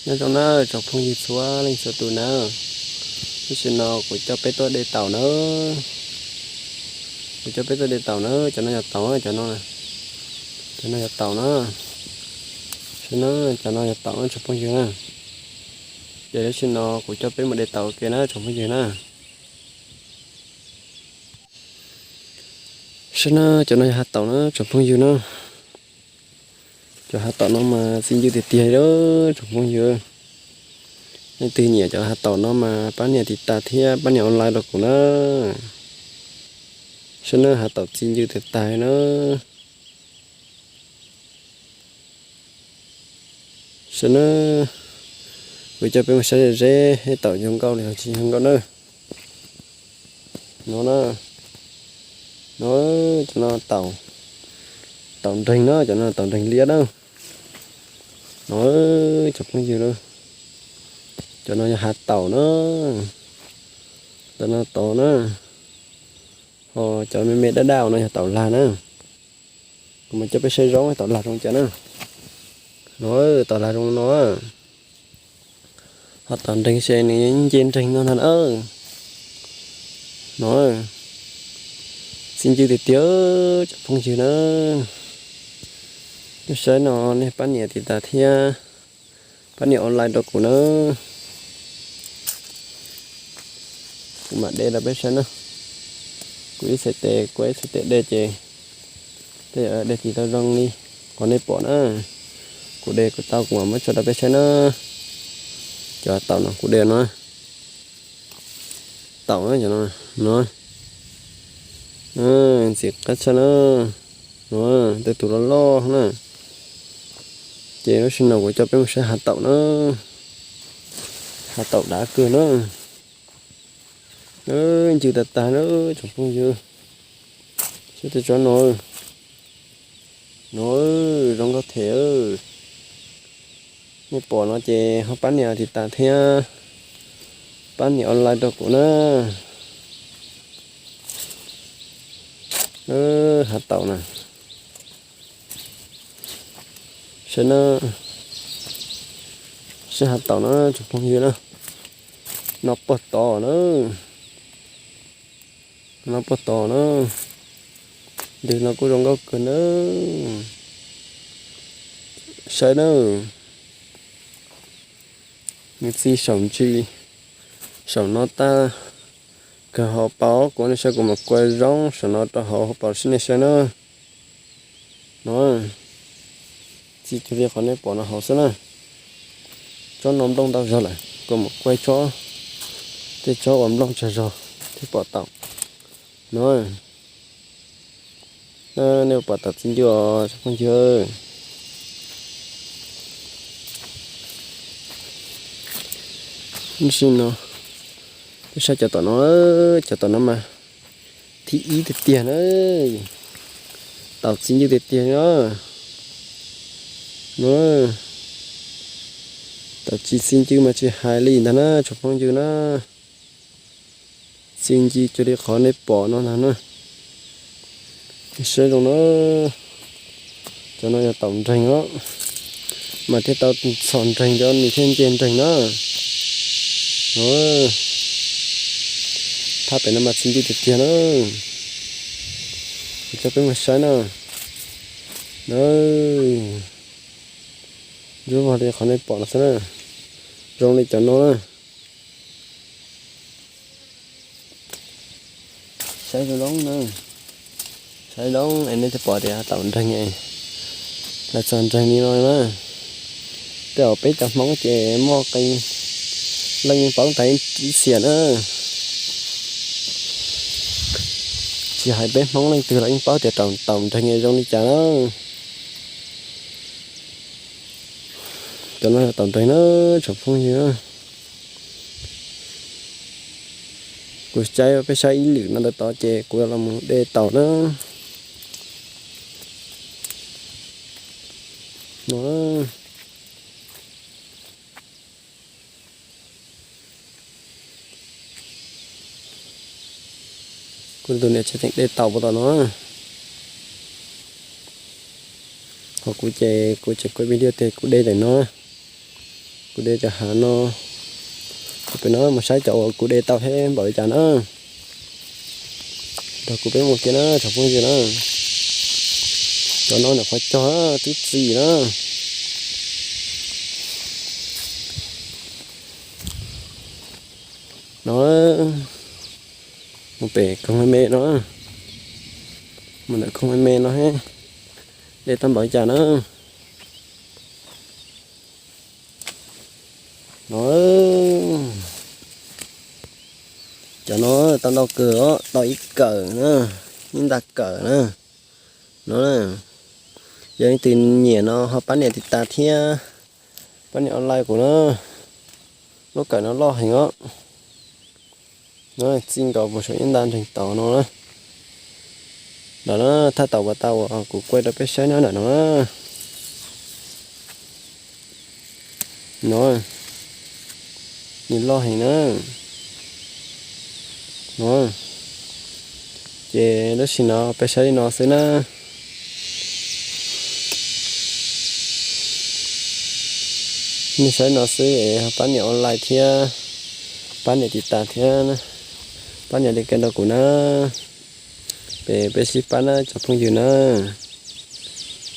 Nyob zoo na tsoom phooj ywg txhua leej txhua tus na, tam sim no kuv coj peb tuaj de taum na. Kuv coj peb tuaj de taum na, cov no yog taum, cov no, cov no yog taum na. Saib na, cov no yog taum na tsoom phooj ywg na. Ces tam sim no kuv coj peb mus de taum ua ke na tsoom phooj ywg na. Saib na, cov no yog hav taum na tsoom phooj ywg na. Cov hav taum no mas txi ncw tiag tiag li tsoom phooj ywg. Leej twg nyiam cov hav taum no mas pab nias tiv tas thiab pab nias online rau kuv na. Saib na, hav taum txi ncw tiag tiag na. Saib na, kuv coj peb mus saib ze ze, hav taum zoo nkauj li los tsis zoo nkauj na. No na, no, cov no taum, taum nreeg na, cov no taum nreeg liab na. No, cov phooj ywg na, cov no yog hav taum na, cov no taum na. Ho cov me me daj daj no yog taum lag na. Kuv mam coj peb saib zoo taum lag zoo cas na. No, taum lag zoo no. Ho taum nreeg ces nws nce nreeg no ntag na. No, txi ncw tiag tiag tsoom phooj ywg na. Nej saib no nej pab nias tiv tas thiab pab nias online rau kuv na. Kuv mam de rau peb saib na. Kuv ib txhais tes, kuv ib txhais tes de ces tej zaum de tsis tau zoo li qhov nej pom na. Kuv de kuv tau kuv mam muab tso rau peb saib na. Cov taum no kuv de no, taum no, no, ntxim qab tshaj na. No, tej tus loj loj na. Ces tam sim no kuv coj peb mus saib hav taum na. Hav taum dav kawg na. Ncw tag tag na tsoom phooj ywg. Saib tej tsob no. No, zoo nkauj thiab. Nej pom no ces ho pab nias tiv tas thiab pab nias online rau kuv na. Hav taum na. Saib na, saib hav taum na tsoom phooj ywg na. No puag tod na. No puag tod na. Ntws no kuj zoo nkauj kawg na. Saib na. Nws txi saum ntsis, saum no tag, kawg hauv paus. Kuv nej saib kuv mam kua zoo saum no rau hauv paus sib nej saib na. No, txi cuag li qhov nej pom no hauv xwb na. Tsob no nplooj ntau zog lawm, kuv mam kua tsob, tej tsob uas nplooj tsawg zog thiaj pom taum. No, nej pom taum txi ncw os tsoom phooj ywg. Tam sim no, peb saib cov tom no, cov tom no mas thib ib tiag tiag na. Taum txi ncw tiag tiag na. No, taum tsis txi ncw mas tsis hais li ntag na tsoom phooj ywg na. Txi ncw cuag li qhov nej pom no ntag na. Saib zoo na. Cov no yog taum nreeg os, mas thiaj tau txhom nreeg cov nws thiaj nce nreeg na. Thaj pem no mas txi ncw tiag tiag na. Kuv coj peb mus saib na. Ntsuab vog li qhov nej pom no xwb na. Zoo li cov no na. Saib zoo zoo na. Saib zoo es nej thiaj pom tias taum nreeg, lawv txog nreeg li no na. Tej zaum peb cov Hmoob ces muaj qee leej yeej paub tas ib xiam na. Tsis hais peb Hmoob leej twg los yeej paub tias taum nreeg zoo li cas na. Cov no yog taum nreeg na tsoom phooj ywg. Kuv caij peb saib ib lwm no ntawm tod ces kuv los mus de taum na. No, kuv tus niam tsev tseem de taum puas tom no. Ho kuv ces kuv tseem kuaj video tias kuv de ntawm no. Kuv de cov hav no, pem no mus saib cov uas kuv de tau thiab npaum li cas na. Nrog kuv peb mus kiag na tsoom phooj ywg na. Cov no ntawm qhov cog twb txi na. No, mus pem koog me me no, mus ntawm koog me me no thiab, de tau npaum li cas na. No, cov no tau ntau kawg os, tau ib kawm na, ib nta kawm na. No, yog leej twg nyiam no ho pab nias tiv tas thiab, pab nias online kuv na. Lub kawm no loj heev os. No, txij nkaus puag saum ib nta nreeg tauv no na. Ntawm no thaj tau pas tau uas kuv kuaj rau peb saib na, ntawm no na. No, nws loj heev na. No, ces lub sij no peb saib li no xwb na. Nej saib no xwb es pab nias online thiab, pab nias tiv tas thiab, pab nias li kawg rau kuv na. Peb, peb sib pab na cov phooj ywg na.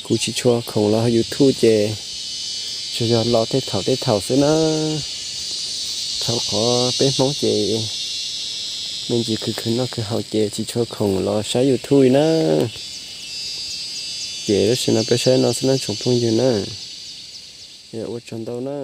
Kuv tsis tshua khoom los YouTube ces tsuas yog los tej thaum tej thaum xwb na. Rau qhov peb Hmoob ces me ntsis khwv khwv noj khwv haus ces tsis tshua khoom los saib YouTube li na. Ces lub sij no peb saib no xwb na tsoom phooj ywg na. Ua tsaug ntau na.